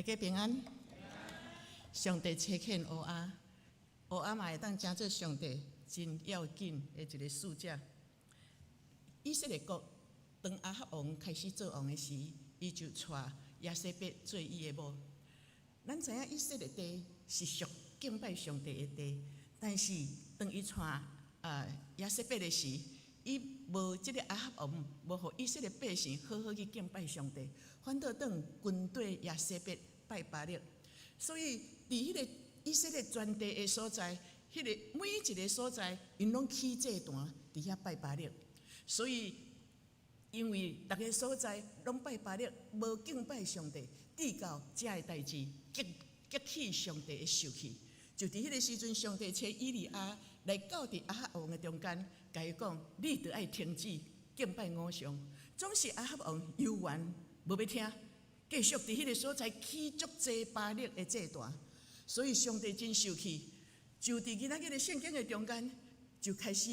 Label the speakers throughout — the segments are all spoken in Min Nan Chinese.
Speaker 1: 大家平安。上帝差遣烏鴉，烏鴉嘛會當成做上帝真要緊的一個使者。以色列國當亞哈王開始做王的時，伊就娶耶洗別做伊的某。咱知影以色列地是屬敬拜上帝的地，但是當伊娶耶洗別的時，伊無這個亞哈王無予以色列百姓好好去敬拜上帝，反倒轉跟綴耶洗別拜巴力。所以佇彼個以色列全地的所在，彼個每一個所在，𪜶攏起祭壇佇遐拜巴力。所以因為逐个所在攏拜巴力，無敬拜上帝，直到這个代誌激起上帝的受氣。就佇彼個時陣，上帝差以利亞來到佇亞哈王的中間，共伊講：你著愛停止敬拜偶像。總是亞哈王猶原無欲聽，繼續佇彼個所在起足濟巴力的祭壇。所以上帝真受氣，就佇今仔日的聖經的中間，就開始，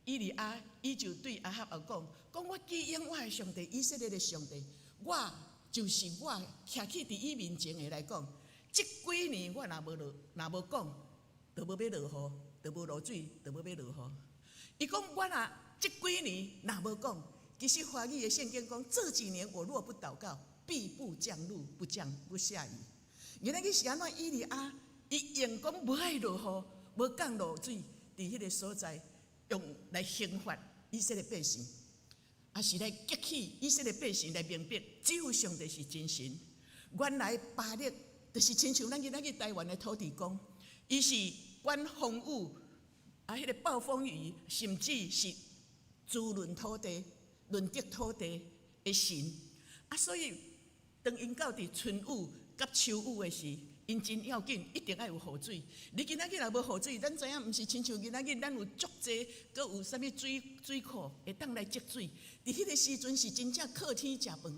Speaker 1: 以利亞伊就對亞哈王講：講我記應我的上帝，以色列的上帝，我就是我徛起佇伊面前的來講，這幾年我若無落，若無講，就無欲落雨，就無落水，就無欲落雨。伊講我若這幾年若無講，其實華語的聖經講，這幾年我若不禱告，必不降露，不降不下雨。原來伊是按怎以利亞，伊用講無愛落雨，無降露水，佇彼個所在用來刑罰以色列百姓，也是來激起以色列百姓來明白，只有上帝是真神。原來巴力就是親像咱今仔日台灣的土地公，伊是管風雨啊，彼個暴風雨，甚至是滋潤土地、潤澤土地的神。啊，所以當𪜶到佇春雨佮秋雨的時，𪜶真要緊，一定愛有雨水。你今仔日若無雨水，咱知影毋是親像今仔日咱有足濟，閣有啥物水庫會當來積水。佇彼個時陣是真正靠天食飯。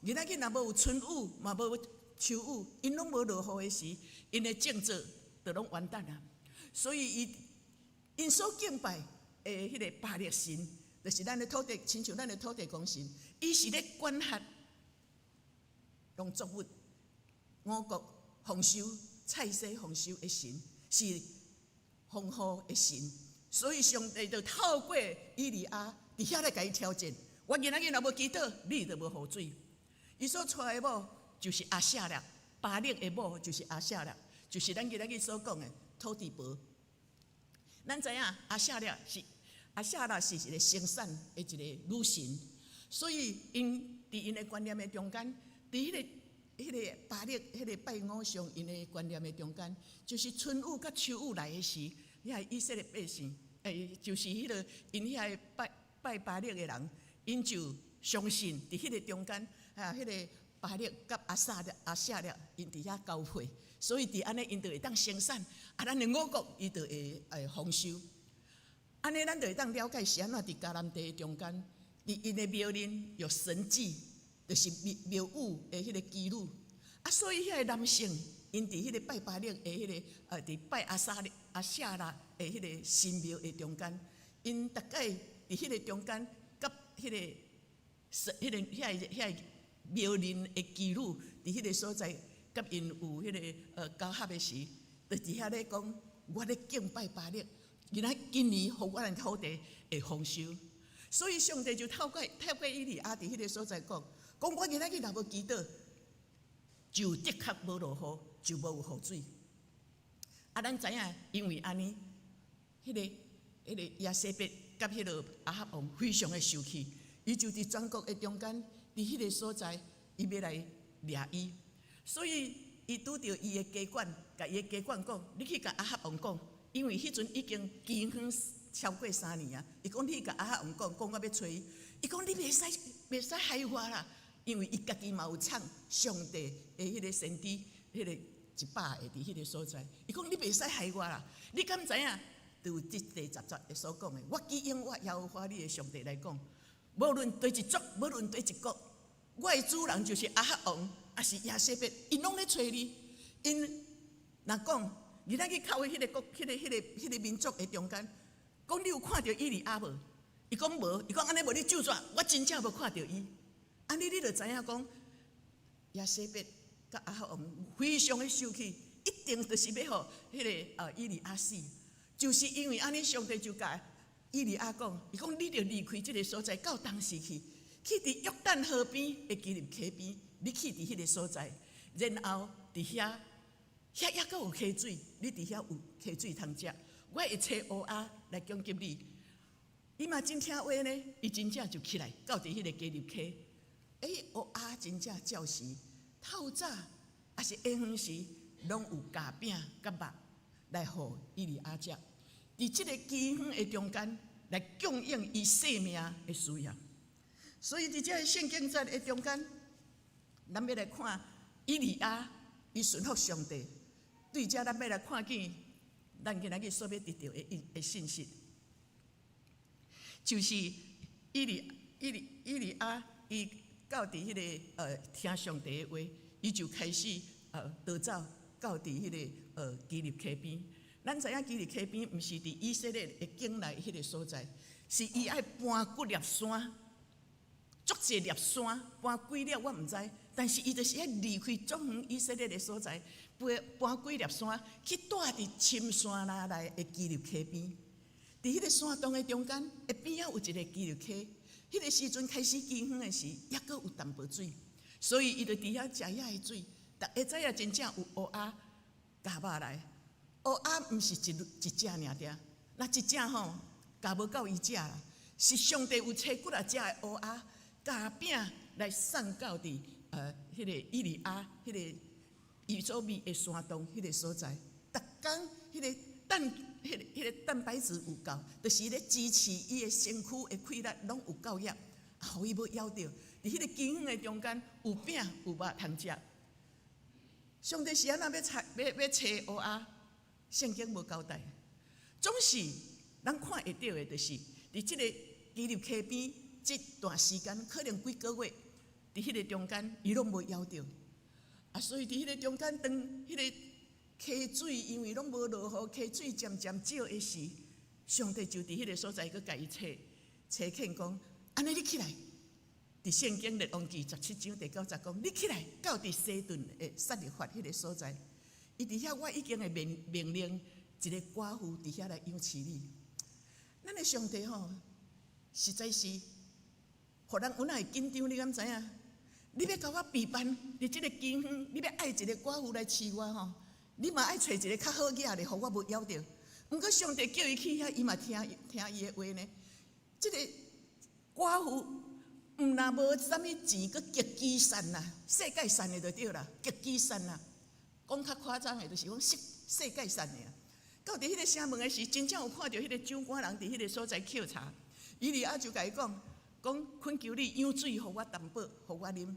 Speaker 1: 今仔日若無有春雨，嘛無秋雨，𪜶攏無落雨的時，𪜶的種作就攏完蛋啊。所以伊𪜶所敬拜的彼個巴力神，就是咱的土地，親像咱的土地公神，伊是咧管轄農作物、五穀豐收、菜蔬豐收的神，是豐雨的神。所以上帝就透過以利亞佇遐來共伊挑戰。我今仔日若無祈禱，你就無雨水。伊所娶的某就是亞舍拉，巴力的某就是亞舍拉，就是咱今仔日所講的土地婆。咱知影亞舍拉是一個生產的一個女神，所以𪜶佇𪜶的觀念的中間，佇彼個巴力、彼個拜偶像𪜶的觀念的中間，就是春雨佮秋雨來的時，遐以色列百姓，就是彼個𪜶遐個拜巴力的人，𪜶就相信佇彼個中間，啊，彼個巴力佮亞舍拉，𪜶佇遐交配，所以佇按呢𪜶就會當生產，啊，咱的五穀伊就會豐收。按呢，咱就會當了解是按怎佇迦南地的中間，佇𪜶的廟裡有神蹟，就是廟宇的彼個妓女。啊，所以遐個男性，𪜶佇彼個拜巴力的彼個，佇拜亞舍拉的彼個神廟的中間，𪜶逐擺佇彼個中間，佮彼個神、彼個遐個廟裡的妓女，佇彼個所在，佮𪜶有彼個交合的時，就佇遐咧講，我咧敬拜巴力，今仔今年予我的土地會豐收。所以上帝就透過以利亞佇彼個所在講，講我今仔日若無祈禱，就的確無落雨，就無有雨水。啊，咱知影，因為按呢，彼個耶洗別佮彼個亞哈王非常的受氣，伊就佇全國的中間，佇彼個所在，伊欲來掠伊，所以伊拄著伊的家管，共伊的家管講，你去共亞哈王講，因為彼陣已經饑荒超過3年啊。伊講你去共亞哈王講，講我欲揣伊，伊講你袂使害我啦，因為伊家己嘛有藏上帝的彼個先知，彼個100個佇彼個所在。伊講你袂使害我啦，你敢知影？就有這第10節的所講的，我記應我耶和華你的上帝來講，無論佗一族，無論佗一國，我的主人就是亞哈王，抑是耶洗別，𪜶攏咧揣你。𪜶若講，你若去靠彼個國、彼個民族的中間，講你有看著以利亞無？伊講無，伊講按呢無你咒詛，我真正無看著伊。按呢你就知影講，耶洗別佮亞哈王非常的生氣，一定就是欲予彼个以利亞死，就是因為按呢，上帝就共以利亞講，伊講你著離開這个所在，到東勢去，去佇約旦河邊的基立溪邊，你去佇彼个所在，然後佇遐，遐猶閣有溪水，你佇遐有溪水通食，我會差烏鴉來供給你。伊嘛真聽話呢，伊真正就起來到佇彼个基立溪。欸，烏鴉真正照時，透早抑是下昏時，攏有夾餅佮肉來予以利亞食。佇這个饑荒的中間，來供應伊性命的需要。所以佇這个聖經節的中間，咱欲來看以利亞，伊順服上帝。對這，咱欲來看見咱今仔日所欲得著的信息，就是以利亞，伊到佇彼个聽上帝的話，伊就開始逃走到佇彼个基立溪邊。咱知影基立溪邊毋是佇以色列的境內彼个所在，是伊愛搬幾粒山，足濟粒山，搬幾粒我毋知，但是伊就是愛離開足遠以色列的所在，搬搬幾粒山去蹛佇深山林內的基立溪邊。佇彼个山洞的中間，的邊仔有一个基立溪。彼个時陣開始饑荒的時，猶閣有淡薄水，所以伊就佇遐食遐的水。逐家知影真正有烏鴉咬肉來，烏鴉毋是一一隻爾爾，若一隻吼咬無夠伊食啦，是上帝有差幾若隻的烏鴉咬餅來送到佇彼个以利亞彼个伊所覓的山洞彼个所在。逐工彼个蛋，彼个蛋白質有夠，就是咧支持伊的身軀的氣力，攏有夠額，予伊無枵著。佇彼个饑荒的中間，有餅有肉通食。上帝是按怎欲差欲欲差烏鴉？聖經無交代。總是咱看會著的，就是佇這個基立溪邊這段時間，可能幾個月，佇彼個中間，伊攏無枵著。啊，所以佇彼個中間，當彼個溪水因為攏無落雨，溪水漸漸少的時，上帝就佇彼個所在閣共伊差差遣講：按呢你起來，佇聖經列王紀17章第9節講，你起來到佇西頓的撒勒法彼個所在，伊佇遐我已經會命命令一个寡婦佇遐來養飼你。咱的上帝吼，實在是，予人有哪會緊張，你敢知影？你欲共我備辦佇這个饑荒，你欲愛一个寡婦來飼我吼？你嘛愛揣一个較好額的，予我無枵著。毋過上帝叫伊去遐，伊嘛聽聽伊的話呢。這个寡婦毋若無啥物錢，閣極其散啦，世界散的就對啦，極其散啦。講較誇張的，就是講世世界散的啊。到佇彼个城門的時，真正有看著彼个掌管人佇彼个所在抾柴。以利亞就共伊講，講懇求你舀水予我淡薄，予我啉。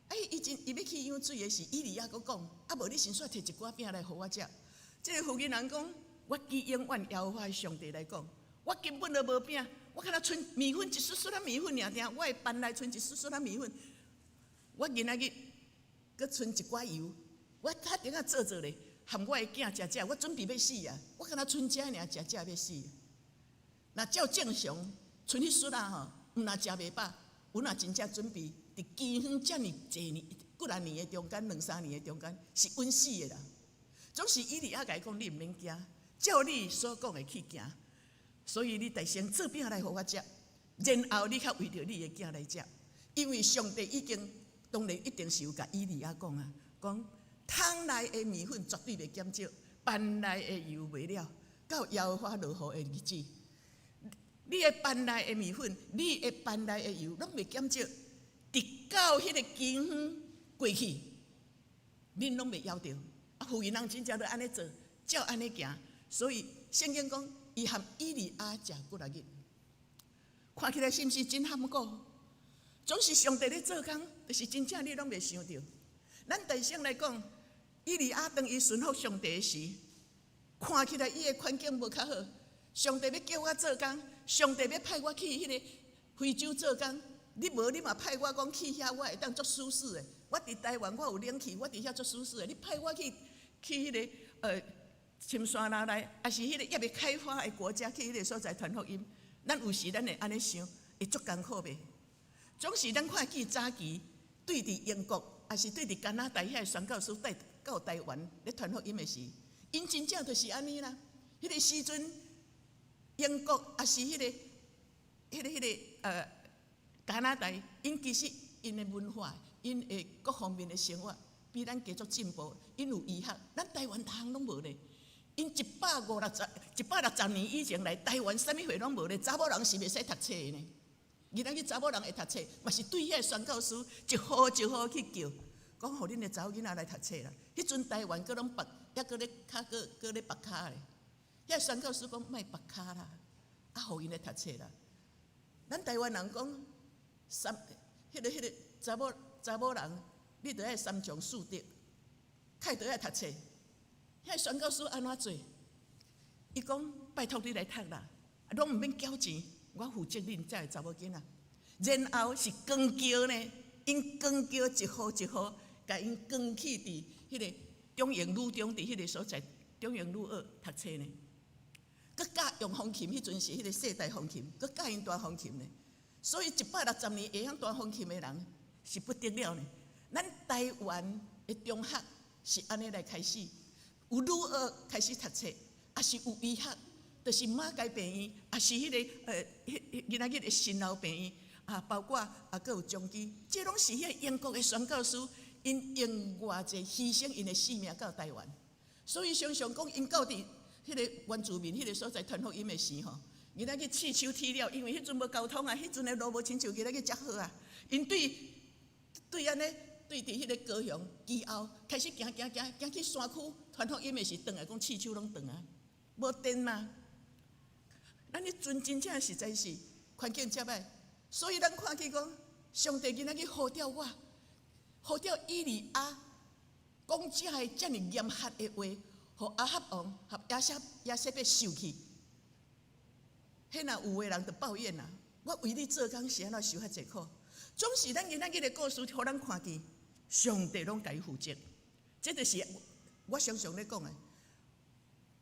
Speaker 1: 哎，伊真伊欲去舀水的時，以利亞閣講，啊無你先煞提一寡餅來予我食。這个婦人人講，我舉永遠耶和華的上帝來講，我根本就無餅，我敢若賰麵粉一絲絲仔麵粉爾爾，我的飯內賰一絲絲仔麵粉。我今仔日閣賰一寡油，我較頂仔做做咧，含我的囝食食，我準備欲死啊！我敢若賰這爾，食食欲死。若照正常，賰彼絲仔吼，毋若食袂飽，阮若真正準備。佇饑荒遮爾濟年、幾若年的中間，兩三年的中間，是穩死的啦。總是以利亞共伊講，你毋免驚，照你所講的去行。所以你得先做餅來予我食，然後你較為著你的囝來食。因為上帝已經當然一定是有共以利亞講啊，講桶內的麵粉絕對袂減少，筏內的油袂了，到耶和華落雨的日子，你的筏內的麵粉，你的筏內的油攏袂減少。直到彼个饑荒過去，恁攏袂枵著。啊，婦人真正就按呢做，照按呢行。所以聖經講，伊和以利亞食幾若日，看起來是毋是真含糊？總是上帝咧做工，就是真正你攏袂想著。咱大聲來講，以利亞當伊順服上帝時，看起來伊的環境無較好。上帝欲叫我做工，上帝欲派我去彼个非洲做工。你無，你嘛派我講去遐，我會當足舒適的。我佇台灣，我有冷氣，我佇遐足舒適的。你派我去去彼个深山林內，抑是彼个猶未開發的國家，去彼个所在傳福音，咱有時咱會按呢想，會足艱苦袂？總是咱看見早期對佇英國，抑是對佇加拿大遐个宣教師帶到台灣咧傳福音的時，𪜶真正就是按呢啦。彼個時陣，英國抑是彼個加拿大，𪜶其實𪜶的文化、𪜶的各方面的生活，比咱加足進步。𪜶有醫學，咱台灣逐項攏無咧。𪜶150、160年以前來台灣，啥物貨攏無咧。查某人是袂使讀冊的呢。囡仔去查某人會讀冊，嘛是對遐個宣教師一號一號去叫，講予恁的查某囡仔來讀冊啦。彼陣台灣閣攏縛，猶閣咧跤閣閣咧縛跤咧。遐個宣教師講莫縛跤啦，啊，予𪜶來讀冊啦。咱台灣人講三，彼個查某人，你著愛三從四德，較著愛讀冊。遐個宣教師按怎做？伊講拜託你來讀啦，攏毋免繳錢，我負責恁遮個查某囡仔。然後是扛轎呢，𪜶扛轎一戶一戶，共𪜶扛去佇彼個中營女中佇彼個所在，中營女學讀冊呢。閣教用風琴，彼陣是彼個世代風琴，閣教𪜶彈風琴呢。所以160年會曉彈風琴的人是不得了呢。咱台灣的中學是按呢來開始，有女學開始讀冊，抑是有醫學，就是馬偕病院，抑是彼個彼囡仔日的新老病院，啊，包括啊，閣有彰基，這攏是彼個英國的宣教師，𪜶用偌濟犧牲𪜶的性命到台灣。所以常常講，𪜶到佇彼個原住民彼個所在傳福音的時吼，囡仔去刺手鐵了，因為彼陣無交通啊，彼陣的路無親像今仔日遮好啊。𪜶對對按呢，對佇彼個高雄基後開始行行行行去山區傳福音的時，轉來講刺手攏斷啊，無電嘛。咱彼陣真正實在是環境遮歹，所以咱看見講，上帝今仔日呼召我，呼召以利亞講遮个遮爾嚴厲的話，予亞哈王和耶洗別受氣。彼若有的人就抱怨啦，我為你做工是按怎受遐濟苦？總是咱今仔日的故事，予咱看見上帝攏共伊負責。這就是我常常咧講的，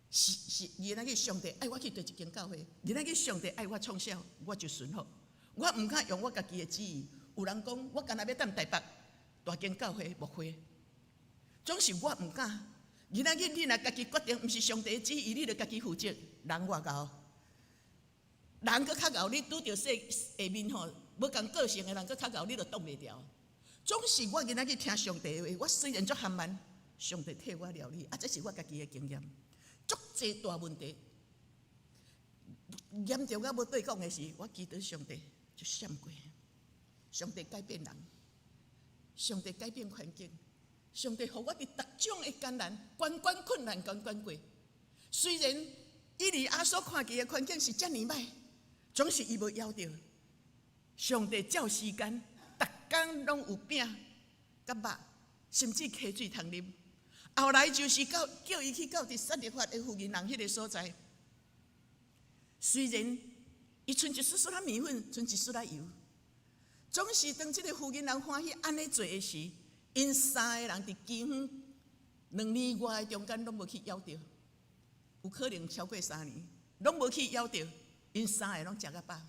Speaker 1: 是今仔日上帝愛我去佗一間教會，今仔日上帝愛我創啥，我就順服。我毋敢用我家己的旨意。有人講我干焦欲踮台北大間教會牧會，總是我毋敢。今仔日你若家己決定，毋是上帝的旨意，你著家己負責。人偌𠢕，人閣較𠢕，你拄著世下面吼無仝個性的人，閣較𠢕，你著擋袂牢。總是我今仔日聽上帝的話，我雖然足含慢，上帝替我料理，啊，這是我家己的經驗。足濟大問題，嚴重到無對講的時，我祈禱上帝就閃過。上帝改變人，上帝改變環境，上帝予我佇逐種的艱難、關關困難、關關過。雖然以利亞所看見的環境是遮爾歹，總是伊無枵著。上帝照時間，逐工攏有餅佮肉，甚至溪水通啉。後來就是到叫伊去到佇撒勒法的婦人彼個所在。雖然伊賰一絲絲仔麵粉，賰一絲仔油，總是當這個婦人歡喜按呢做的時，𪜶三個人佇饑荒2年外的中間攏無去枵著，有可能超過3年，攏無去枵著，𪜶三個攏食較飽。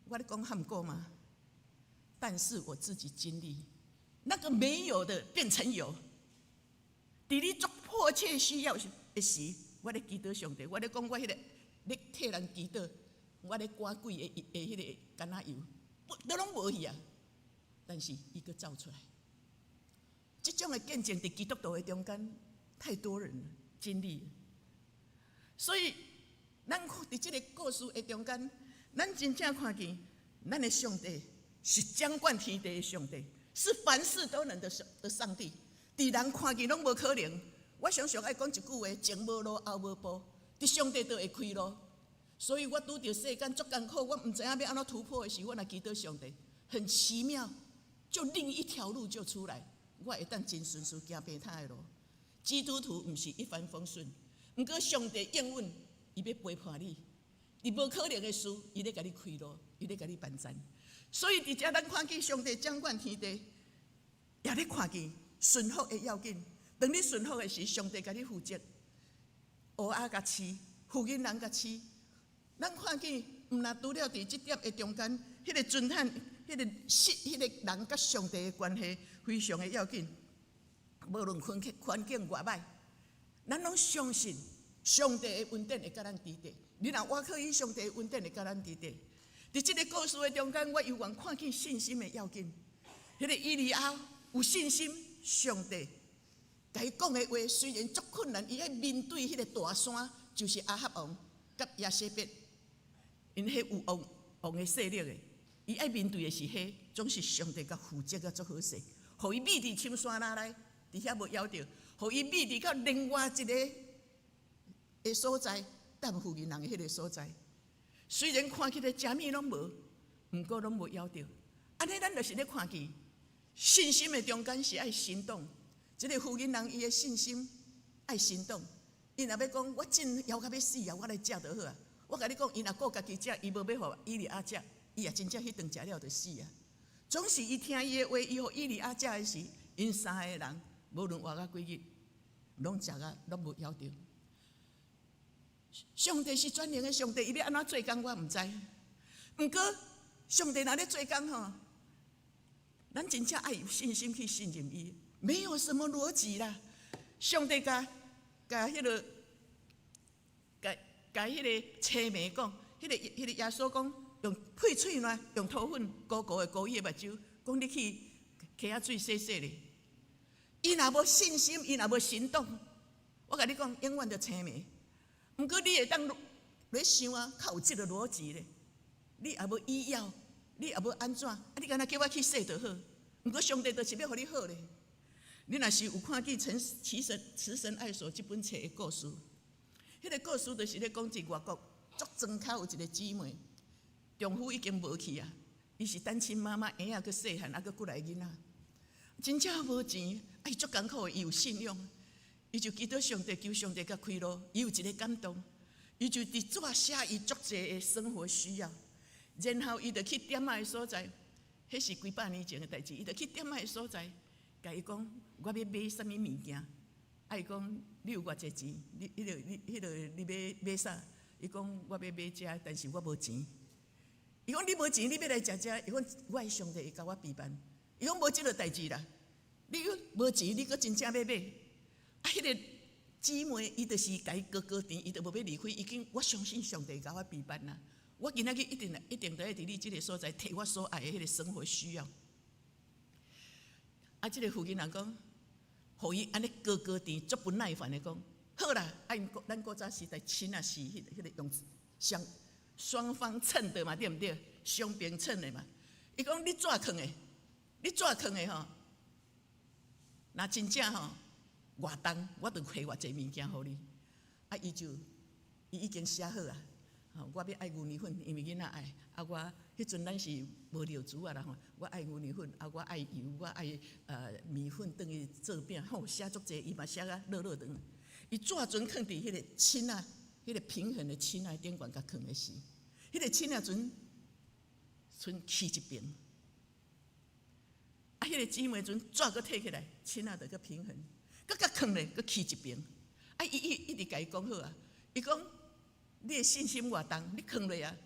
Speaker 1: 我咧講罕過嗎？但是我自己經歷，那個沒有的變成有。佇你足迫切需要的時，我咧祈禱上帝，我咧講我彼個咧替人祈禱，我咧趕鬼的彼個柑仔油，都攏無去啊！但是伊閣走出來。這種的見證佇基督徒的中間，太多人經歷。所以，咱佇這個故事的中間，咱真正看見，咱的上帝是掌管天地的上帝，是凡事都能的上帝。佇人看見攏無可能。我常常愛講一句話：前無路，後無步，佇上帝就會開路。所以我拄著世間足艱苦，我毋知影欲按怎突破的時，我若祈禱上帝，很奇妙，就另一條路就出來。我會當真順順行平坦的路。基督徒毋是一帆風順，毋過上帝應允，伊欲陪伴你。佇無可能的事，伊咧共你開路，伊咧共你幫贊。所以佇遮咱看見上帝掌管天地，也咧看見順服的要緊。當你順服的時，上帝共你負責。蚵仔共飼，婦人人共飼。咱看見，毋若除了佇這點的中間，彼個偵探，彼彼個信，彼個人佮上帝的關係非常的要緊。無論環境偌歹，咱攏相信上帝的恩典會佮咱佇咧。你若倚靠伊，上帝的恩典會佮咱佇咧。佇這個故事的中間，我猶原看見信心的要緊。彼個以利亞有信心，上帝共伊講的話雖然足困難，伊愛面對彼個大山，就是亞哈王佮耶洗別，𪜶彼有王的勢力的，伊愛面對的是彼，總是上帝共負責甲足好勢，予伊覕佇深山內，佇遐無枵著，予伊覕佇到另外一个的所在，等婦人的彼个所在。雖然看起來啥物攏無，毋過攏無枵著。按呢，咱就是咧看見信心的中間是愛行動。這个婦人伊的信心愛行動。伊若欲講我真枵甲欲死啊，我來食就好啊。我共你講，伊若顧家己食，伊無欲予以利亞食，伊也真正彼頓食了就死啊。總是伊聽伊的話，伊予以利亞食的時，𪜶三个人無論活甲幾日，攏食甲攏無枵著。上帝是全能的上帝，伊欲按怎做工我毋知。毋過上帝若咧做工吼，咱真正愛有信心去信任伊，沒有什麼邏輯啦。上帝共共彼个共共彼个青盲講，彼个耶穌講，用配喙瀾，用塗粉糊糊的糊伊的目睭，講你去溪仔水洗洗咧。伊若無信心，伊若無行動，我共你講，永遠就青盲。毋過你會當咧想啊，較有這个邏輯咧。你也無醫藥，你也無按怎，啊！你敢若叫我去洗就好。毋過上帝就是欲予你好咧。你若是有看見《陳慈神慈神愛所》這本冊的故事，彼个故事就是咧講佇外國足莊跤有一个姊妹，丈夫已經無去啊，伊是單親媽媽，嬰仔閣細漢，啊閣幾來囡仔，真正無錢，啊伊足艱苦的，伊有信仰。伊就祈禱上帝，求上帝共開路。伊有一个感動，伊就佇紙寫伊足濟的生活需要，然後伊就去店仔的所在，彼是幾百年前的代誌。伊就去店仔的所在，共伊講：我欲買啥物物件？啊，伊講你有偌濟錢？你彼个你彼个你欲買啥？伊講我欲買這，但是我無錢。伊講你無錢，你欲來食這？伊講我的上帝會共我備辦。伊講無這个代誌啦，你無錢，你閣真正欲買？啊，彼个姊妹伊就是共伊糊糊甜，伊就無欲離開。伊講我相信上帝共我備辦啦。我今仔日一定一定都會佇你這个所在提我所愛的彼个生活需要。啊，這个婦人人講，予伊按呢糊糊甜，足不耐煩的講，好啦，啊，𪜶咱古早時代秤仔是彼个用雙雙方稱的嘛，對毋對？雙邊稱的嘛。伊講你紙囥的，你紙囥的吼，若真正吼偌重，我就提偌濟物件予你。啊，伊就伊已經寫好啊。吼，我欲愛牛奶粉，因為囡仔愛。啊，我彼陣咱是無尿珠啊啦吼，我愛牛奶粉，啊，我愛油，我愛麵粉，轉去做餅，吼，寫足濟，伊嘛寫甲落落長。伊紙船囥佇彼个秤仔，彼个平衡的秤仔頂懸共囥的時，彼个秤仔船賰去一邊。啊，彼个姊妹船紙閣提起來，秤仔就閣平衡，閣共囥咧，閣去一邊。啊，伊一直共伊講好啊，伊講你的信心偌重，你囥落啊，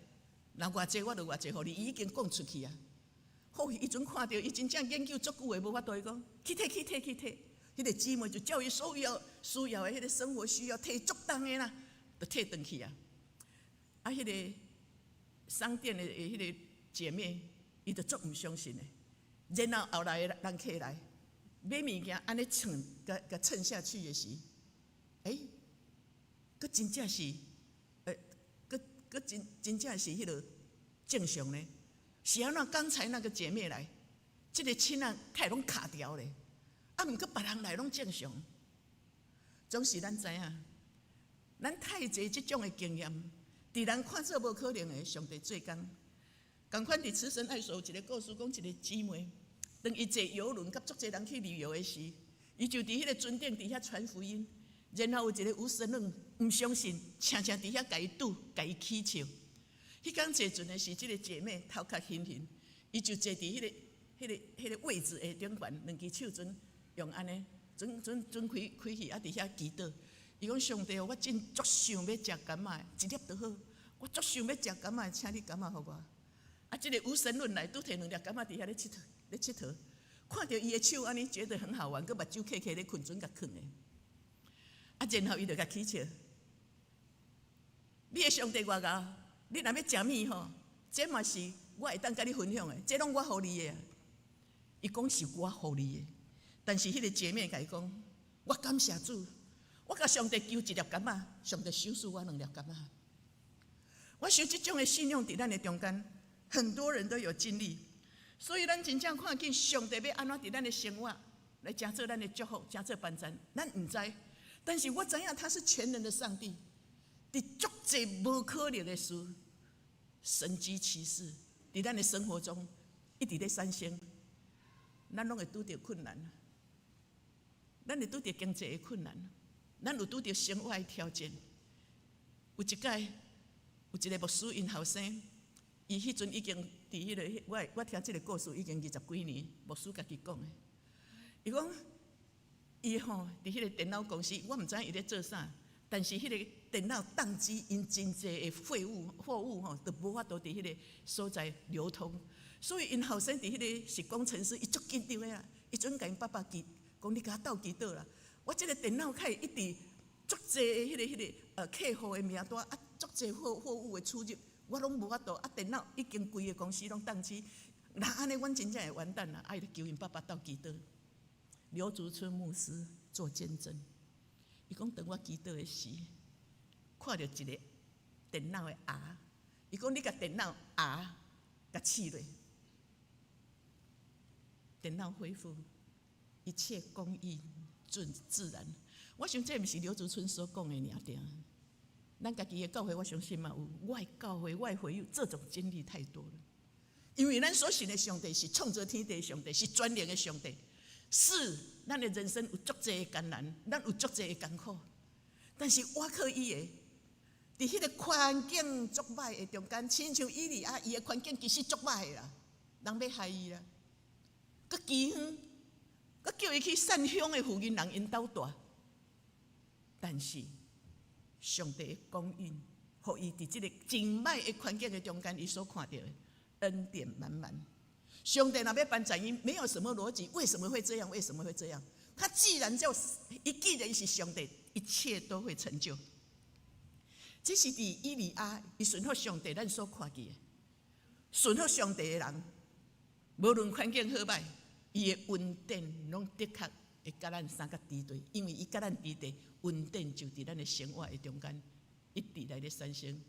Speaker 1: 若偌濟我就偌濟予你。伊已經講出去啊。好，伊陣看著伊真正研究足久的，無法度伊講去提去提去提。彼个姊妹就照伊所要需要的彼个生活需要提足重的啦，就提轉去啊。啊，彼个商店的彼个姐妹，伊就足毋相信的。然後後來的人客來買物件，按呢稱，共共稱下去的時，欸，閣真正是，閣閣真真正是彼个正常呢？是按怎剛才那個姐妹來，這个秤仔開攏卡掉咧，啊，毋過別人來攏正常。總是咱知影，咱太濟這種的經驗，佇人看做無可能的，上帝做工。仝款佇慈神愛所有一个故事，講一个姊妹，當伊坐遊輪佮足濟人去旅遊的時，伊就佇彼个船頂佇遐傳福音。然後有一个無神論毋相信，常常佇遐共伊賭、共伊起笑。彼工坐船的時，這个姐妹頭殼興興，伊就坐佇彼个位置的頂懸，兩支手陣用按呢，準準準開開去，啊佇遐祈禱。伊講上帝，我真足想欲食柑仔，一粒就好。我足想欲食柑仔，請你柑仔予我。啊，這个無神論來，拄提兩粒柑仔佇遐咧𨑨迌，咧𨑨迌，看著伊的手按呢，覺得很好玩，閣目睭瞌瞌咧睏準共囥的。啊，然後伊就共起笑。你的上帝偌𠢕，你若欲食物吼，這嘛是我會當佮你分享的，這攏我予你的。伊講是我予你的，但是彼个姐妹共伊講，我感謝主，我共上帝求一粒柑仔，上帝賞賜我兩粒柑仔。我想這種的信仰佇咱的中間，很多人都有經歷，所以咱真正看見上帝欲按怎佇咱的生活來成做咱的祝福，成做幫贊，咱毋知。但是我知影他是全能的上帝，佇足濟無可能的事，神蹟奇事，佇咱的生活中一直咧產生，咱攏會拄著困難，咱會拄著經濟的困難，咱有拄著生活的挑戰。有一擺，有一個牧師𪜶後生，伊彼陣已經佇彼个，我我聽這个故事已經二十幾年，牧師家己講的。伊講，伊吼佇彼個電腦公司，我毋知影伊咧做啥，但是彼個電腦當機𪜶真濟的廢物貨物吼，都無法度佇彼個所在流通，所以𪜶後生佇彼個是工程師，伊足緊張的啦，伊準共𪜶爸爸祈，講你共我鬥祈禱啦，我這個電腦開一直足濟的彼個客戶的名單啊，足濟貨物的出入，我攏無法度啊！電腦已經規个公司攏當機，若按呢，阮真正會完蛋啦！啊，伊就求𪜶爸爸鬥祈禱。劉竹春牧師做見證，伊講當我祈禱的時，看著一个電腦的盒，伊講你共電腦盒共試落，電腦恢復，一切供應準自然。我想這毋是劉竹春所講的爾定。咱家己的教會，我相信嘛有。我的教會，我的會友，這種經歷太多了。因為咱所信的上帝是創造天地的上帝，是全能的上帝。是咱的人生有足濟的艱難，咱有足濟的艱苦，但是倚靠伊的，佇彼个環境足歹的中間，親像以利亞，伊的環境其實足歹的啦，人欲害伊啦，閣饑荒，閣叫伊去散鄉的附近人𪜶兜蹛，但是上帝的供應，予伊佇這个真歹的環境的中間，伊所看著的恩典滿滿。上帝若欲幫贊伊，沒有什麼邏輯，為什麼會這樣？為什麼會這樣？他既然就，伊既然是上帝，一切都會成就。這是佇以利亞，伊順服上帝，咱所看見的。順服上帝的人，無論環境好歹，伊的恩典攏的確會佮咱相佮敵對，因為伊佮咱敵對，恩典就佇咱的生活的中間一直來咧產生。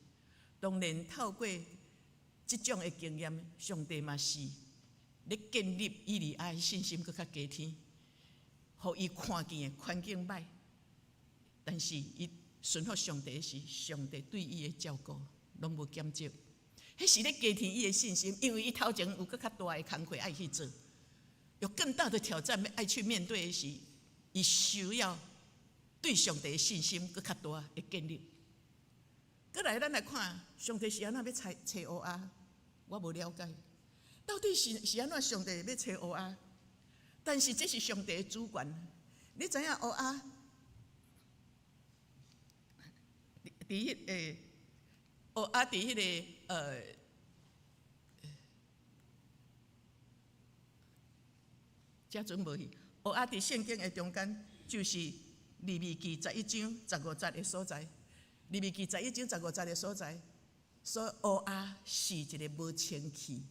Speaker 1: 當然，透過這種的經驗，上帝嘛是咧建立以利亞的信心，閣較加添，予伊看見的環境歹，但是伊順服上帝時，上帝對伊的照顧攏無減少。彼是咧加添伊的信心，因為伊頭前有閣較大的工課愛去做，有更大的挑戰愛去面對的時，伊需要對上帝的信心閣較大的建立。閣來，咱來看上帝是按怎欲差揣烏鴉，我無了解，到底是按怎上帝欲揣烏鴉？但是這是上帝的主權，你知影烏鴉？佇彼個烏鴉佇彼個遮陣無去。烏鴉佇聖經的中間，就是利未記十一章十五節的所在。利未記十一章十五節的所在，說烏鴉是一个無清氣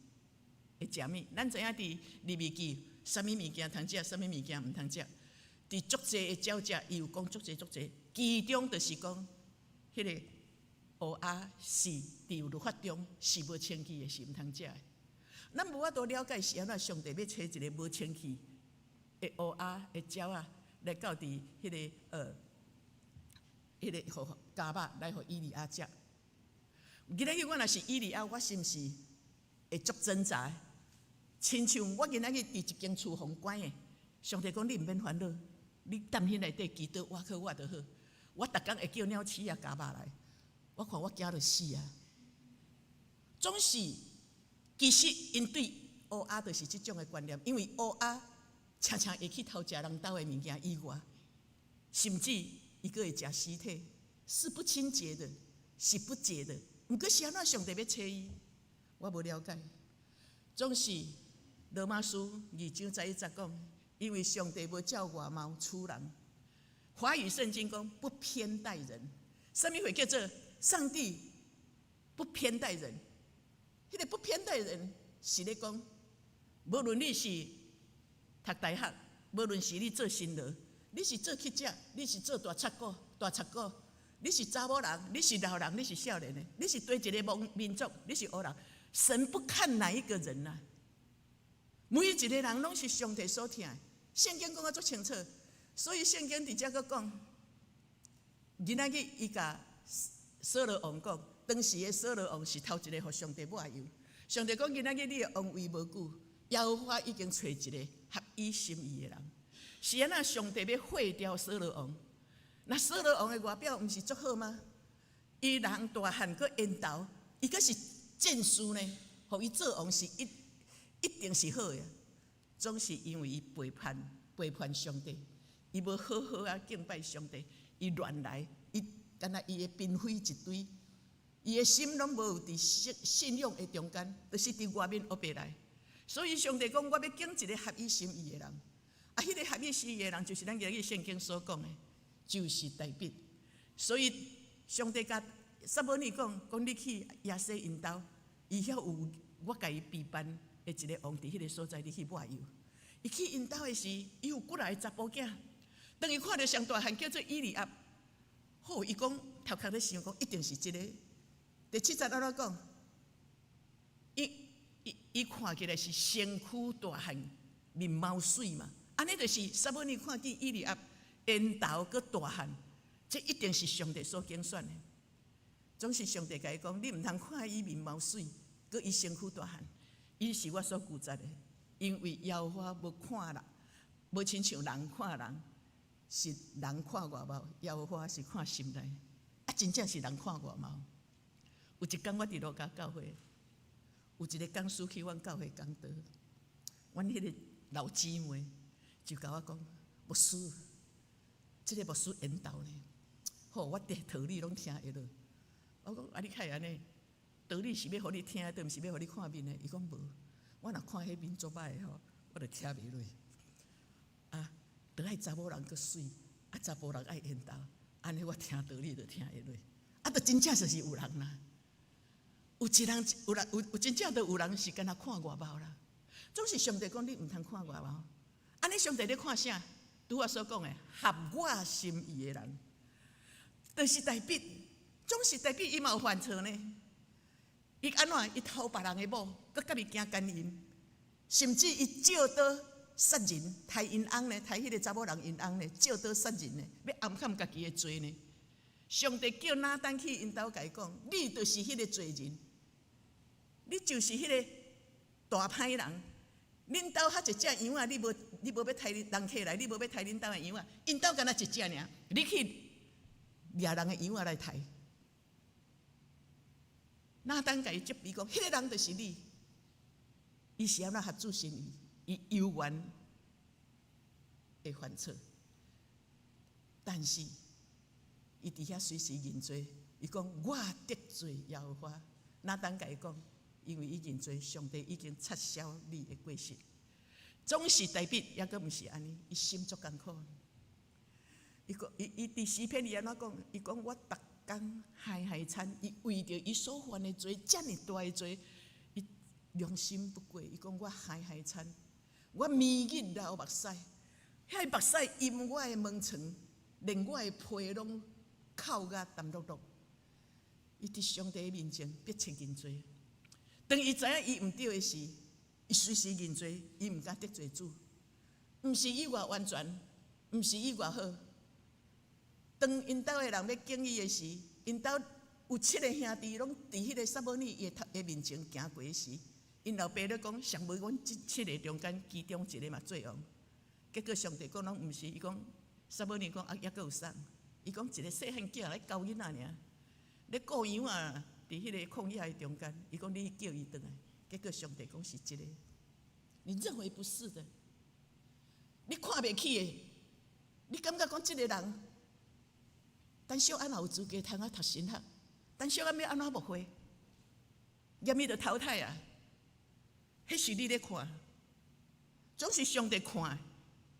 Speaker 1: 的食物。咱知影佇利未記，啥物物件通食，啥物物件毋通食。佇足濟的鳥隻，伊有講足濟足濟，其中就是講，彼个烏鴉是佇律法中是無清氣的，是毋通食的。咱無法度了解是按怎上帝欲揣一个無清氣的烏鴉的鳥仔來到佇彼个予迦肉來予以利亞食。今仔日我若是以利亞，我是毋是會足掙扎？親像我今仔日佇一間廚房關的，上帝講你毋免煩惱，你踮彼內底祈禱，倚靠我就好。我逐工會叫鳥鼠仔咬肉來，我看我驚著死啊！總是其實𪜶對烏鴉就是這種的觀念，因為烏鴉常常會去偷食人兜的物件以外，甚至伊閣會食屍體，是不清潔的，是不潔的。毋過是按怎上帝欲揣伊，我無了解。總是羅馬書2章11節講，因為上帝無照外貌取人。華語聖經講不偏待人，啥物話叫做上帝不偏待人？彼個不偏待人是咧講，無論你是讀大學，無論是你做新勞，你是做記者，你是做大賊股、大賊股，你是查某人，你是老人，你是少年的，你是佗一个民族，你是黑人，神不看哪一個人啊？每一個人攏是上帝所疼的，聖經講得足清楚，所以聖經佇遮閣講，今仔日伊共掃羅王講，當時的掃羅王是頭一個予上帝抹油。上帝講今仔日你的王位無久，耶和華已經揣一個合伊心意的人。是按怎上帝欲廢掉掃羅王？那掃羅王的外表毋是足好嗎？伊人大漢閣緣投，伊閣是戰士呢，予伊做王是一定是好的。總是因為伊背叛上帝，伊無好好啊敬拜上帝，伊亂來，伊敢若伊的嬪妃一堆，伊的心攏無佇信仰的中間，就是佇外面烏白來。所以上帝講，我欲揀一個合伊心意的人。啊，彼個合伊心意的人，就是咱今日聖經所講的，就是大衛。所以上帝共撒母耳講，講你去耶西𪜶兜，伊遐有我共伊備辦的一個王佇彼個所在，你去抹油。伊去𪜶兜的時，伊有幾若個查埔囝。當伊看著上大漢叫做以利押，好，伊講頭殼咧想講，一定是這個。第七節按怎講？伊看起來是身軀大漢，面貌媠嘛。按呢就是撒母耳看見以利押緣投閣大漢，這一定是上帝所揀選的。總是上帝共伊講，你毋通看伊面貌媠，閣伊身軀大漢，伊是我所拒絕的，因為耶和華無看人，無親像人看人，是人看外貌，耶和華是看心內。啊，真正是人看外貌。有一工我佇路加教會，有一個講師去阮教會講道，阮彼個老姊妹就共我講，牧師，這個牧師緣投呢，好，我佇道理攏聽會落。我講啊，你較會按呢？道理是欲予你聽，毋是欲予你看面的。伊講無，我若看彼面足歹的吼，我就聽袂落。啊，著愛查某人閣媠，啊查埔人愛緣投，按呢我聽道理就聽會落。啊，著真正就是有人啦，有一人有人有有真正著有人是敢若看外貌啦。總是上帝講你毋通看外貌。按呢上帝咧看啥？拄我所講的合我心意的人，就是大衛。總是大衛伊嘛有犯錯呢。伊按怎？伊偷別人的某，閣佮伊行姦淫，甚至伊借刀殺人，刣𪜶翁呢，刣彼個查某人𪜶翁呢，借刀殺人呢，欲掩蓋家己的罪呢。上帝叫拿單去𪜶兜共伊講：你就是彼個罪人，你就是彼個大歹人。恁兜遐一隻羊仔，你無欲刣人客來，你無欲刣恁兜的羊仔，𪜶兜敢若一隻爾，你去掠人的羊仔來刣。拿單共伊責備講，彼個人就是你。伊是按怎合主心意？伊猶原會犯錯，但是伊佇遐隨時認罪。伊講我得罪耶和華。拿單共伊講，因為伊認罪，上帝已經撤銷你的過失。總是大衛，猶閣毋是按呢，伊心足艱苦。伊講，伊佇詩篇伊按怎講？伊講我逐工哀哀嘆，伊為著伊所犯的罪，遮爾大的罪，伊良心不過。伊講我哀哀嘆，我暝日流目屎，彼目屎淹我的門床，連我的被攏哭甲澹漉漉。伊佇上帝面前迫切認罪。當伊知影伊毋對的時，伊隨時認罪，伊毋敢得罪主。毋是伊偌完全，毋是伊偌好。當𪜶兜的人欲揀伊的時，𪜶兜有七个兄弟攏佇彼個撒母耳伊的面前行過時，𪜶老爸咧講，上無阮這七个中間其中一個嘛做王。結果上帝講攏毋是，伊講撒母耳講啊，猶閣有啥？伊講一個細漢囝來顧囡仔爾，咧顧羊仔，佇彼個曠野的中間，伊講你叫伊轉來，結果上帝講是這個，你認為不是的，你看袂起的，你感覺講這個人，等小按怎有資格通啊讀神學？等小按欲按怎牧會？連伊就淘汰啊！彼是你咧看，總是上帝看，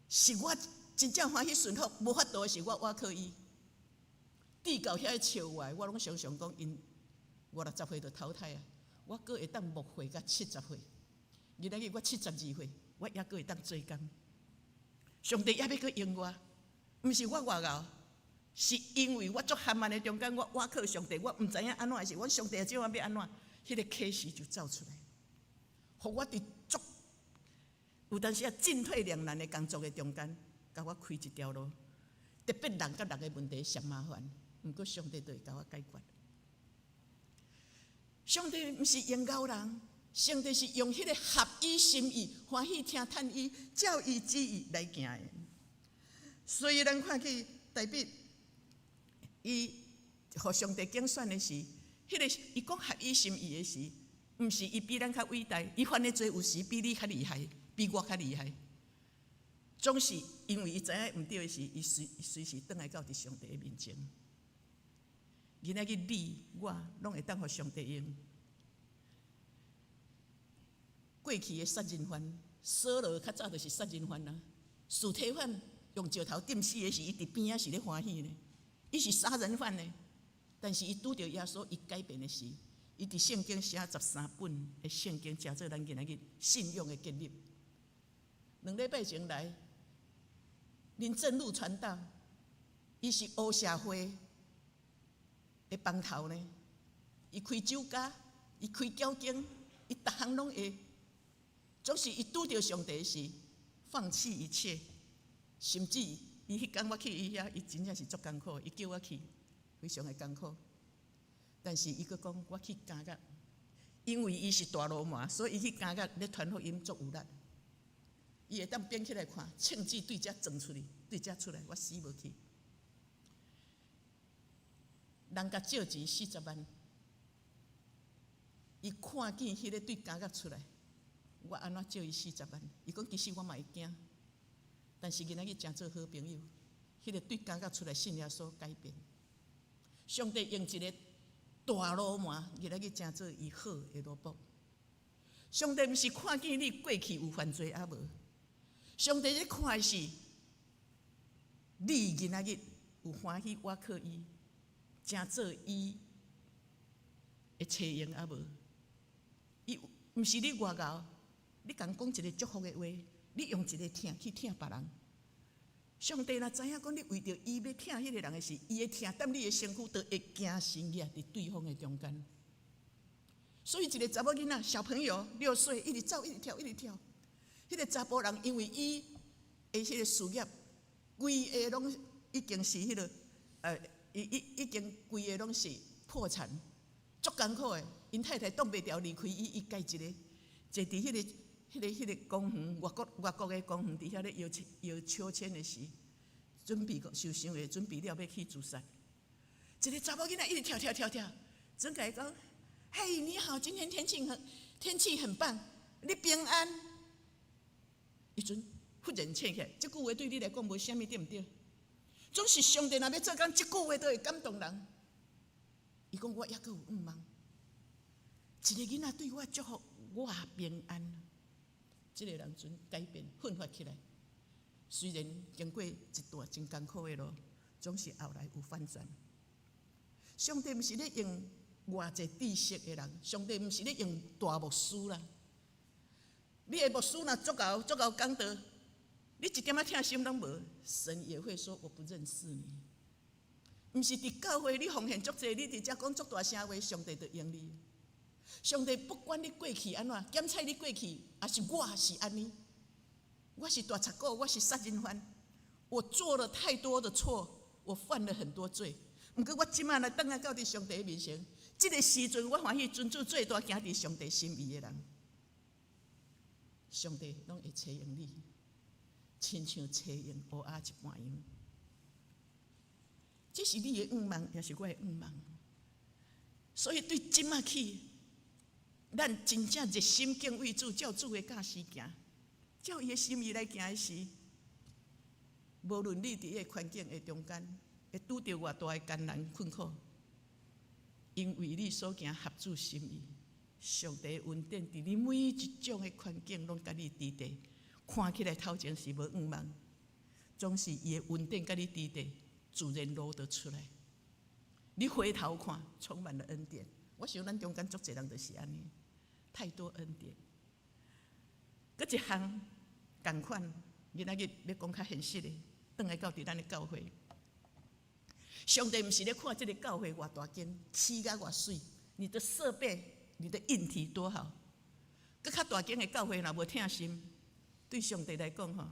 Speaker 1: 是我真正歡喜順服，無法度的是我倚靠伊。至到遐笑我，我攏常常講𪜶50-60歲就淘汰啊，我閣會當牧會到70歲。今仔日我72歲，我猶閣會當做工。上帝猶欲閣用我，毋是我偌𠢕，是因為我足含慢的中間，我倚靠上帝，我毋知影按怎的時，我上帝這款欲按怎，彼個啟示就走出來，予我佇足有當時啊進退兩難的工作的中間，共我開一條路。特別人佮人的問題上麻煩，毋過上帝都會共我解決。上帝毋是用𠢕人，上帝是用彼個合伊心意、歡喜聽嘆伊、照伊旨意來行的。所以咱看見大衛，伊予上帝揀選的時，彼個伊講合伊心意的時，毋是伊比咱較偉大，伊犯的罪有時比你較厲害，比我較厲害。總是因為伊知影毋對的時，伊隨隨時轉來到佇上帝的面前。今仔日你我攏會當予上帝用。過去的殺人犯，掃羅較早就是殺人犯啊。司提反用石頭釘死的時，伊佇邊仔是咧歡喜呢。伊是殺人犯呢，但是伊拄著耶穌，伊改變的時，伊佇聖經寫13本的聖經，成做咱今仔日信仰的建立。2禮拜前來，林正路傳道，伊是黑社會的幫頭呢。伊開酒家，伊開攪間，伊逐項攏會。總是伊拄著上帝時，放棄一切，甚至伊彼工我去伊遐，伊真正是足艱苦，伊叫我去，非常的艱苦。但是伊閣講我去監獄，因為伊是大鱸鰻，所以伊去監獄咧傳福音足有力。伊會當變起來看，槍支對遮撞出去，對遮出來，我死無去。人共借錢40萬，伊看見彼個對監獄出來，我按怎借伊四十萬？伊講其實我嘛會驚，但是今仔日誠做好朋友，彼個對監獄出來信耶穌改變。上帝用一個大鱸鰻，今仔日誠做伊好的奴僕。上帝毋是看見你過去有犯罪抑無？上帝咧看的是你今仔日有歡喜倚靠伊，誠做伊的差用抑無？伊毋是你偌𠢕，你共講一個祝福的話，你用一個疼去疼別人。上帝若知影講你為著伊欲疼彼個人的時，伊的疼踮你的身軀，就會行神跡佇對方的中間。所以一個查某囡仔小朋友6歲，一直走，一直跳，一直跳。彼個查埔人因為伊的彼個事業，規个攏已經是彼個，伊已經規個攏是破產，足艱苦的。𪜶太太擋袂牢離開伊，伊家一个坐佇彼個公園，外國的公園佇遐咧搖搖秋千的時，準備受傷的準備了欲去自殺。一個查某囡仔一直跳跳跳跳，轉共伊講：嘿，你好，今天天氣很棒，你平安。伊陣忽然醒起來，這句話對你來講無啥物對毋對？總是上帝若欲做工，這句話都會感動人。伊講我猶閣有願望，一個囡仔對我祝福，我平安。這個人陣改變，奮發起來。雖然經過一段真艱苦的路，總是後來有反轉。上帝毋是咧用偌濟知識的人，上帝毋是咧用大牧師啦。你的牧師若足𠢕足𠢕講道，你一點仔疼心攏無，神也會說我不認識你。毋是佇教會你奉獻足濟，你佇遮講足大聲話，上帝就用你。上帝不管你過去按怎，檢採你過去，抑是我是按呢，我是大賊狗，我是殺人犯，我做了太多的錯，我犯了很多罪。毋過我這擺來轉來到佇上帝面前，這個時陣我歡喜尊主最大行佇上帝心意的人，上帝攏會差用你，親像差用烏鴉一般樣。這是你的願望，也是我的願望。所以對這擺起，咱真正熱心敬畏主，照主的教示行，照伊的心意來行的時，無論你佇彼個環境的中間，會拄著偌大的艱難困苦，因為你所行合主心意，上帝恩典佇你每一種的環境攏佮你佇咧，看起來頭前是無向望，總是伊的恩典佮你佇咧，自然路就出來。你回頭看，充滿了恩典。我想咱中間足濟人就是按呢，太多恩典。閣一項仝款，今仔日欲講較現實的，轉來到佇咱的教會。上帝毋是咧看這个教會偌大間，起甲偌媠，你的設備、你的硬體多好。閣較大間的教會若無疼心，對上帝來講吼，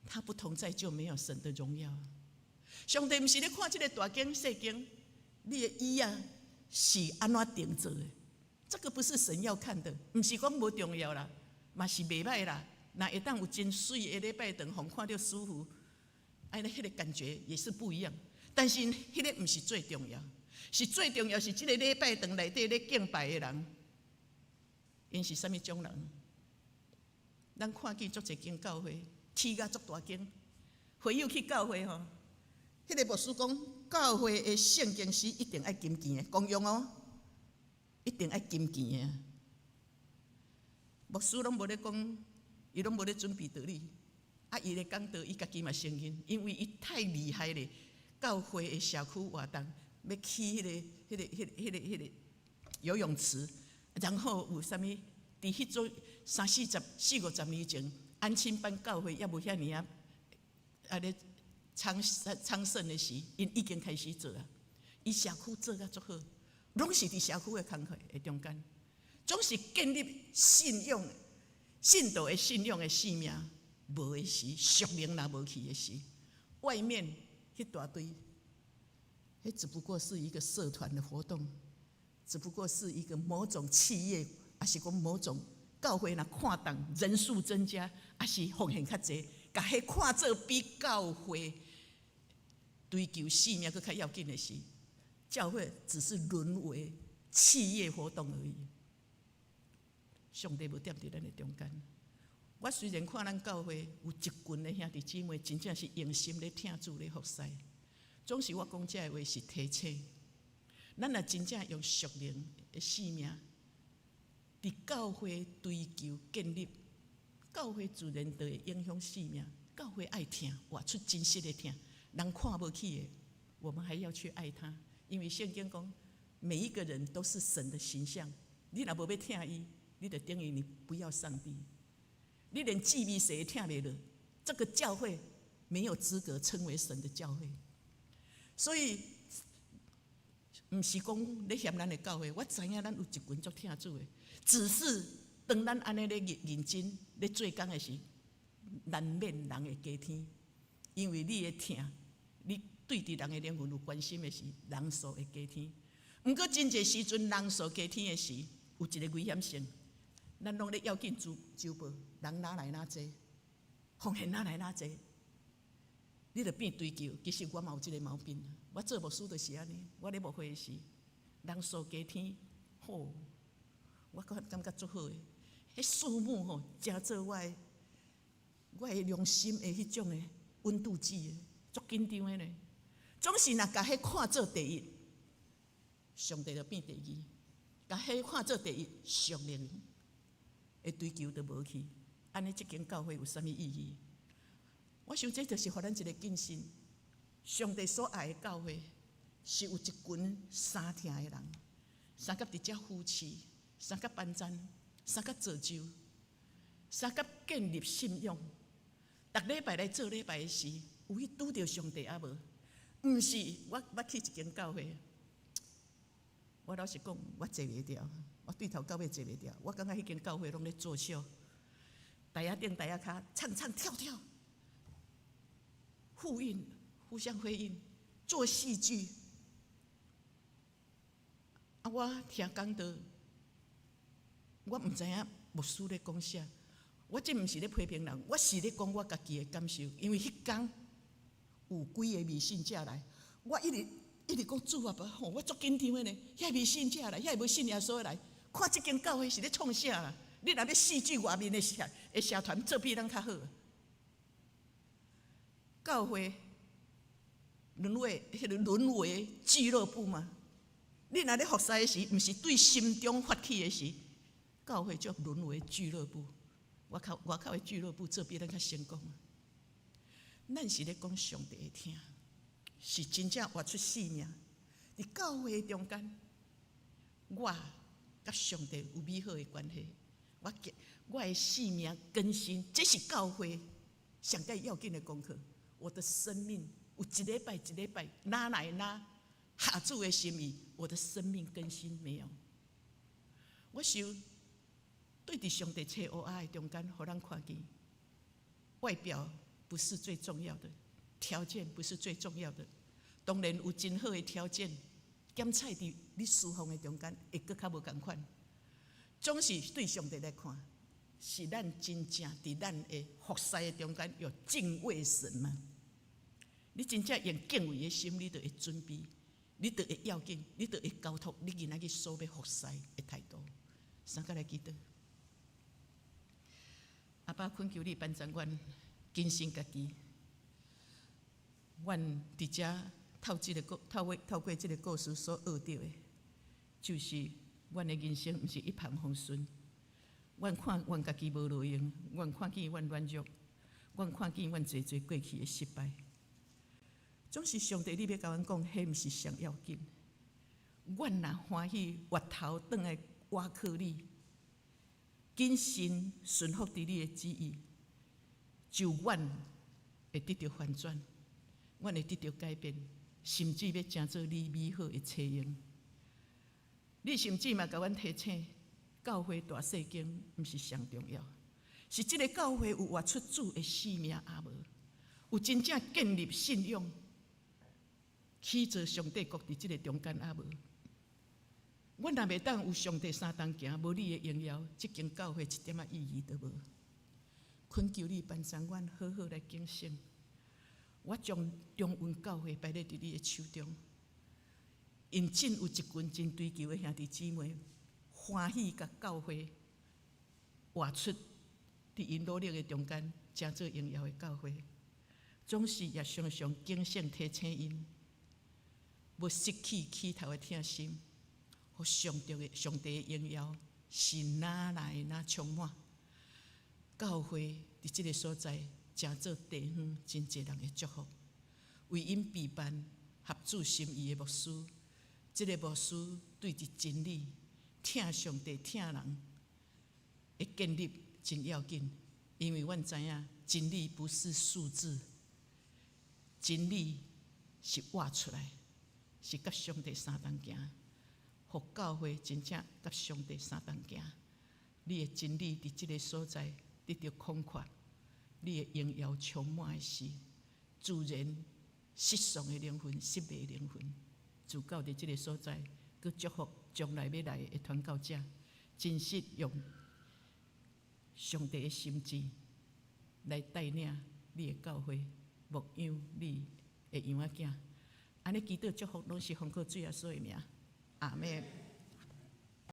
Speaker 1: 他不同在就沒有神的榮耀。上帝毋是咧看這个大間細間，你的椅仔是按怎定做的？這個不是神要看的，毋是講無重要啦，嘛是袂䆀啦。若會當有真媠的禮拜堂，予看著舒服，按呢彼个感覺也是不一樣。但是彼个毋是最重要，是最重要是這个禮拜堂內底咧敬拜的人，𪜶是啥物種人？咱看見足濟間教會，起甲足大間，會友去教會吼，彼个牧師講，教會的聖經是一定愛金錢的，公用哦，一定愛金錢的。牧師攏無咧講，伊攏無咧準備道理，啊，伊咧講道，伊家己嘛承認，因為伊太厲害咧。教會的社區活動，欲起彼个游泳池，然後有啥物？佇彼陣三四十、四五十年前，安親班教會猶無遐爾仔啊咧昌盛的時，𪜶已經開始做啊。伊社區做甲足好，攏是佇社區的工課的中間，總是建立信仰、信徒的信仰的生命無的時，屬靈若無去的時，外面彼大堆，彼只不過是一個社團的活動，只不過是一個某種企業，抑是講某種教會若擴張人數增加，抑是奉獻較濟，共彼看做比教會追求生命閣較要緊的是，教會只是淪為企業活動而已。上帝無踮佇咱的中間。我雖然看咱教會有一群的兄弟姊妹，真正是用心咧疼主咧服侍，總是我講這个話是提醒，咱若真正用屬靈的生命，佇教會追求建立，教會自然就會影響生命。教會愛疼，活出真實的疼，人看無起的，我們還要去愛他，因為聖經講，每一個人都是神的形象。你若無欲疼伊，你就等於你不要上帝。你連姊妹誰疼袂落，這個教會沒有資格稱為神的教會。所以，毋是講咧嫌咱的教會，我知影咱有一群足疼主的，只是當咱按呢咧認真咧做工的時，難免人會加添，因為你的疼，你對佇人的靈魂有關心的時，人數會加添。毋過真濟時陣人數加添的時，有一个危險性。咱攏咧要緊周報，人哪來哪濟，奉獻哪來哪濟，你著變追求。其實我嘛有這个毛病，我做牧師就是按呢。我咧牧會時，人數加添，吼，我閣感覺足好的。彼數目吼，誠做我的良心的彼種的溫度計的，足緊張的呢。總是若共彼看做第一，上帝就變第二；共彼看做第一，屬靈的追求就無去。按呢，這間教會有啥物意義？我想這就是予咱一个警醒。上帝所愛的教會是有一群相疼的人，相佮佇遮扶持，相佮幫贊，相佮造就，相佮建立信仰。逐禮拜來做禮拜的時，有去拄著上帝抑無？毋是，我捌去一間教會，我老實講，我坐袂牢，我對頭到尾坐袂牢。我感覺彼間教會攏咧作秀，台仔頂台仔跤，唱唱跳跳，呼應，互相輝映，做戲劇。啊，我聽講道，我毋知影牧師咧講啥。我這毋是咧批評人，我是咧講我家己的感受。因為彼工有幾个未信者來，我一直一直講主啊，吼，我足緊張的呢。遐未信者來，遐無信耶穌的來，看這間教會是咧創啥啦？你若欲戲劇外面的社團做比咱較好。教會淪為彼个淪為俱樂部嗎？你若咧服侍的時，毋是對心中發起的時，教會就淪為俱樂部。外口外口的俱樂部做比咱較成功。咱是咧講上帝的聽，是真正活出生命。佇教會中間，我佮上帝有美好的關係，我的生命更新，這是教會上蓋要緊的功課。我的生命有一禮拜一禮拜，哪來哪合主的心意，我的生命更新沒有？我想對佇上帝揣烏鴉的中間，予咱看見，外表不是最重要的，條件不是最重要的。當然有真好的條件，檢採佇你侍奉的中間會閣較無仝款。總是對上帝來看，是咱真正佇咱的服侍的中間有敬畏神嗎？你真正用敬畏的心，你就會準備，你就會要緊，你就會交託你囡仔去所欲服侍的態度。三個來祈禱，阿爸懇求你幫助阮謹慎家己，阮佇遮透這个故透過透過這个故事所學著的，就是阮的人生毋是一帆風順。阮看阮家己無路用，阮看見阮軟弱，阮看見阮濟濟過去的失敗。總是上帝，你欲共阮講，彼毋是上要緊。阮若歡喜回頭轉來倚靠你，謹慎順服佇你的旨意，就阮會得著翻轉，阮會得著改變，甚至欲成做你美好的冊用。你甚至嘛共阮提醒，教會大細間毋是上重要，是這个教會有活出主的生命抑無？有真正建立信仰，起造上帝國佇這个中間抑無？阮若袂當有上帝相同行，無你的榮耀，這間教會一點仔意義都無。懇求你幫助阮好好來警醒。我將中雲教會擺咧佇你的手中，𪜶真有一群真追求的兄弟姊妹，歡喜共教會活出佇𪜶努力的中間，成做榮耀的教會。總是也常常警醒提醒𪜶，無失去起頭的疼心，予上帝的榮耀是哪來哪充滿。教會佇這个所在，成做地方真濟人的祝福。為𪜶備辦合主心意的牧師，這个牧師對佇真理、疼上帝、疼人的建立真要緊，因為阮知影真理不是數字，真理是活出來，是佮上帝相同行，予教會真正佮上帝相同行。你的真理佇這个所在得著擴闊，你的榮耀充滿的時，自然失喪的靈魂、失迷的靈魂，就到佇這个所在，閣祝福將來欲來的傳教者，真實用上帝的心志來帶領你的教會，牧養你的羊仔囝。按呢祈禱祝福，攏是奉靠主耶穌的名，阿們。